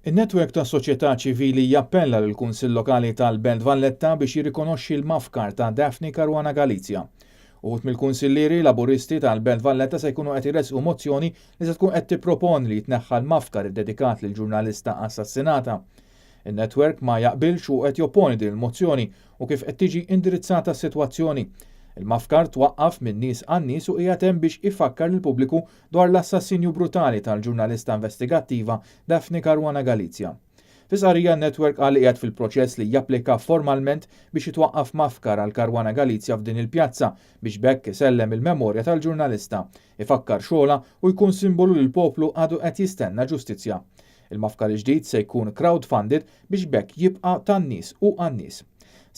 In-Netwerk tas-Soċjetà Ċivili jappella lill-Kunsill Lokali tal-Belt Valletta biex jirrikonoxxi l-mafkar ta' Daphne Caruana Galizia. Uħud mill-Kunsillieri Laburisti tal-Belt Valletta se jkunu qed iressqu mozzjoni li se tkun qed tipproponi li jitneħħa l-mafkar iddedikat lill-ġurnalista assassinata. In-Netwerk ma jaqbilx u qed jopponi din il-mozzjoni u kif qed tiġi indirizzata s-sitwazzjoni. Il-mafkar twaqqaf minn nies għan-nies u qiegħed hemm biex ifakkar lill-pubbliku dwar l-assassinju brutali tal-ġurnalista investigattiva Daphne Caruana Galizia. Fi stqarrija n-netwerk qal li qiegħed fil-proċess li japplika formalment biex jitwaqqaf mafkar għal Caruana Galizia f'din il-pjazza biex b'hekk isellem il-memorja tal-ġurnalista, ifakkar xogħolha u jkun simbolu li l-poplu għadu qed jistenna ġustizzja. Il-mafkar il-ġdid se jkun crowdfunded biex b'hekk jibqa' tan-nies u għan-nies.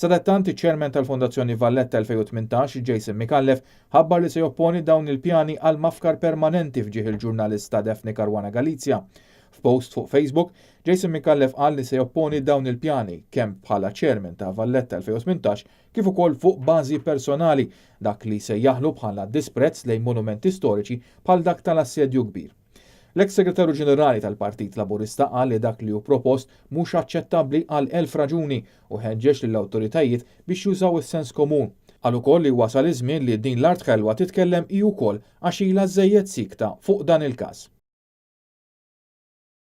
Sadattant, iċ-Chairman tal-Fondazzjoni Valletta 2018, Jason Micallef, ħabbar li se jopponi dawn il-pjani għal mafkar permanenti f'ġieħ il-ġurnalista Daphne Caruana Galizia. F'post fuq Facebook, Jason Micallef qal li se jopponi dawn il-pjani kemm bħala Chairman ta' Valletta 2018 kif ukoll fuq bażi personali, dak li sejjaħlu bħala disprezz lejn monumenti storiċi bħal dak tal-Assedju Kbir. L-eks Segretarju Ġenerali tal-Partit Laburista qal li dak li hu propost mhux aċċettabbli għal 1000 raġuni u ħeġġeġ lill-awtoritajiet biex jużaw is-sens komun. Qal ukoll li wasal iż-żmien li din l-art ħelwa titkellem hi wkoll għax ilha żżejjed siekta fuq dan il-każ.